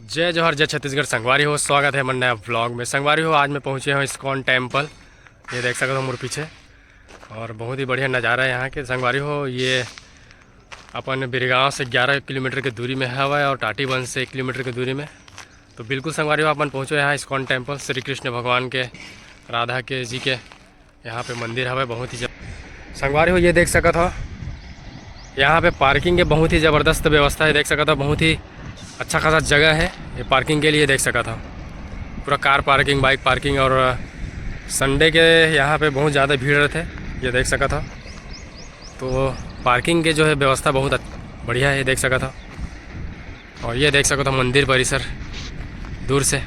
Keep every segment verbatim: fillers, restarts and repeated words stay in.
जय जोहार, जय छत्तीसगढ़। संगवारी हो, स्वागत है मन नया ब्लॉग में। संगवारी हो, आज मैं पहुँचे हूँ इस्कॉन टेम्पल। ये देख सकत हो मोर पीछे, और बहुत ही बढ़िया नज़ारा है यहाँ के। संगवारी हो, ये अपन बिरगांव से ग्यारह किलोमीटर के दूरी में हवय और टाटीबंध से एक किलोमीटर के दूरी में। तो बिल्कुल संगवारी हो, अपन पहुँचो यहाँ इस्कॉन टेम्पल, श्री कृष्ण भगवान के, राधा के जी के यहाँ पे मंदिर हवय। बहुत ही जब संगवारी हो, ये देख सकत हो, यहाँ पे पार्किंग के बहुत ही ज़बरदस्त व्यवस्था है। देख सकत हो, बहुत ही अच्छा खासा जगह है ये पार्किंग के लिए। देख सकत हो, पूरा कार पार्किंग, बाइक पार्किंग, और संडे के यहाँ पे बहुत ज़्यादा भीड़ रहते, ये देख सकत हो। तो पार्किंग के जो है व्यवस्था बहुत अच्छ-, बढ़िया है, ये देख सकत हो। और ये देख सकत हो मंदिर परिसर दूर से,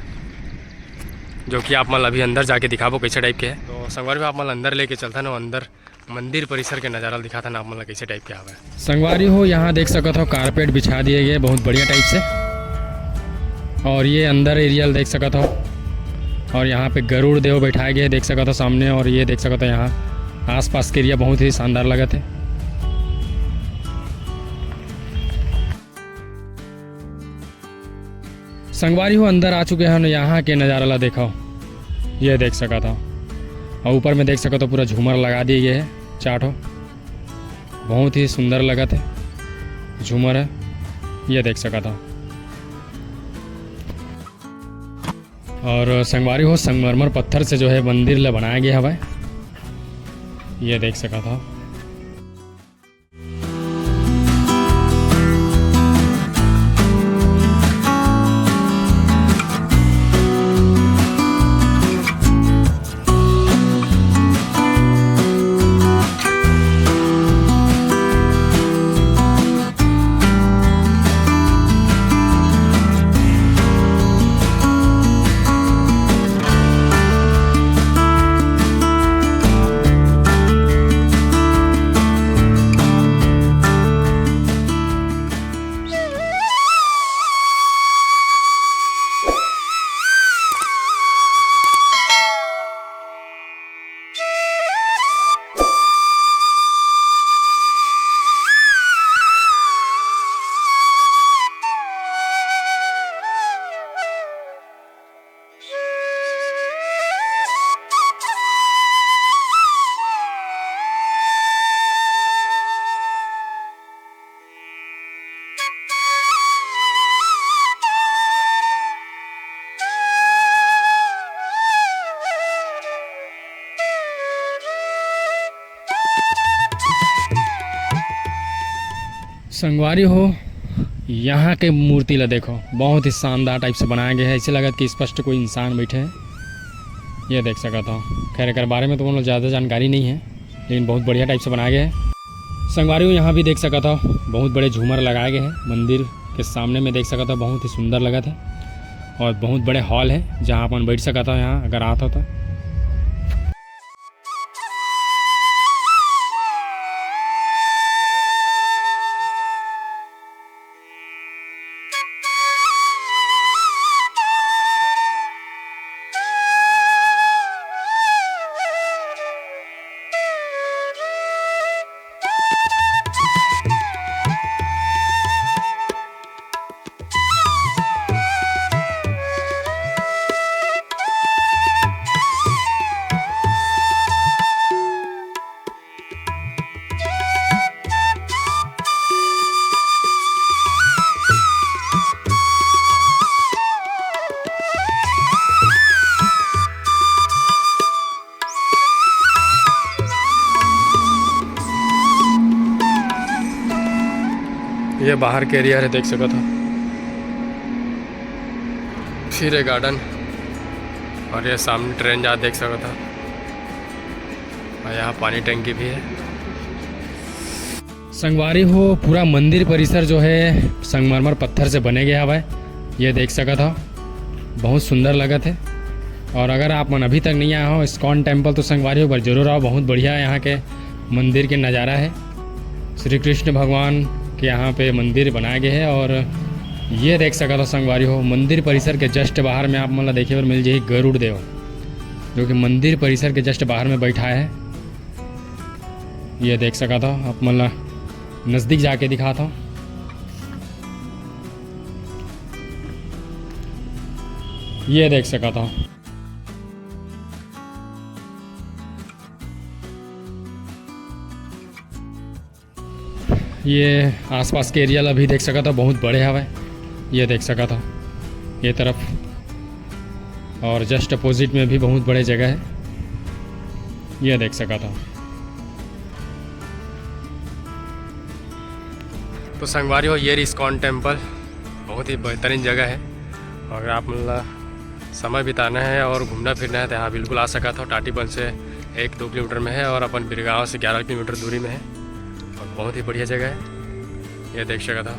जो कि आप मन ल अभी अंदर जाके दिखाबो कैसे टाइप के है। तो संगवारी हो, आप मन ल अंदर लेके चलथन, अंदर मंदिर परिसर के नज़ारा ल दिखाथन आप मन ल कैसे टाइप के हवय। संगवारी हो, यहाँ देख सकत हो कारपेट बिछा दिए गए बहुत बढ़िया टाइप से, और ये अंदर एरिया ल देख सकत हो, और यहाँ पे गरुड़ देव बैठाए गए देख सकत हो सामने, और ये देख सकत हो यहाँ आसपास के एरिया बहुत ही शानदार लगत है। संगवारी हो, अंदर आ चुके हन, यहाँ के नज़ारा ला देखो, ये देख सकत हो। और ऊपर में देख सकत हो, पूरा झूमर लगा दिए गए है, चार ठो, बहुत ही सुंदर लगत है झूमर है, ये देख सकत हो। और संगवारी हो, संगमरमर पत्थर से जो है मंदिर ला बनाया गया हवय, ये देख सकत हो। संगवारी हो, यहाँ के मूर्ति ला देखो, बहुत ही शानदार टाइप से बनाया गया है। ऐसे लगत कि स्पष्ट कोई इंसान बैठे है, ये देख सकत हो। खैर, एकर बारे में तो कोनो ज़्यादा जानकारी नहीं है, लेकिन बहुत बढ़िया टाइप से बनाया गया है। संगवारी हो, यहाँ भी देख सकत हो, बहुत बड़े झूमर लगाए गए हैं मंदिर के सामने में, देख सकत हो, बहुत ही सुंदर लगत है और बहुत बड़े हॉल है, जहाँ अपन बैठ सकत हो यहाँ अगर आत हो तो। ये बाहर के एरिया है, देख सकत हो। फिर ये गार्डन और ये सामने ट्रेन जा देख सकत हो। और यहाँ पानी टंकी भी है। संगवारी हो, पूरा मंदिर परिसर जो है संगमरमर पत्थर से बने गया हवय, ये देख सकत हो, बहुत सुंदर लगत है। और अगर आप मन अभी तक नहीं आए हो इस्कॉन टेम्पल, तो संगवारी हो, एक बार जरूर आओ। बहुत बढ़िया यहाँ के मंदिर के नज़ारा है। श्री कृष्ण भगवान के यहाँ पे मंदिर बनाया गया है और ये देख सकत हो संगवारी हो, मंदिर परिसर के जस्ट बाहर में आप मन ला देखे बर मिल जाही गरुड़ देव, जो कि मंदिर परिसर के जस्ट बाहर में बैठा है। ये देख सकत हो, आप मन ला नज़दीक जाके दिखात हो। ये देख सकत हव, ये आसपास के एरिया ला भी देख सकत हव, बहुत बड़े हवय। ये देख सकत हव ये तरफ, और जस्ट अपोजिट में भी बहुत बड़े जगह है, ये देख सकत हव। तो संगवारी हो, ये रही इस्कॉन टेम्पल, बहुत ही बेहतरीन जगह है। अगर आप मन ला समय बिताना है और घूमना फिरना है तो यहाँ बिल्कुल आ सकत हव। टाटीबंध से एक दो किलोमीटर में है और अपन बिरगांव से ग्यारह किलोमीटर दूरी में है, और बहुत ही बढ़िया जगह है। ये देख सकत हव,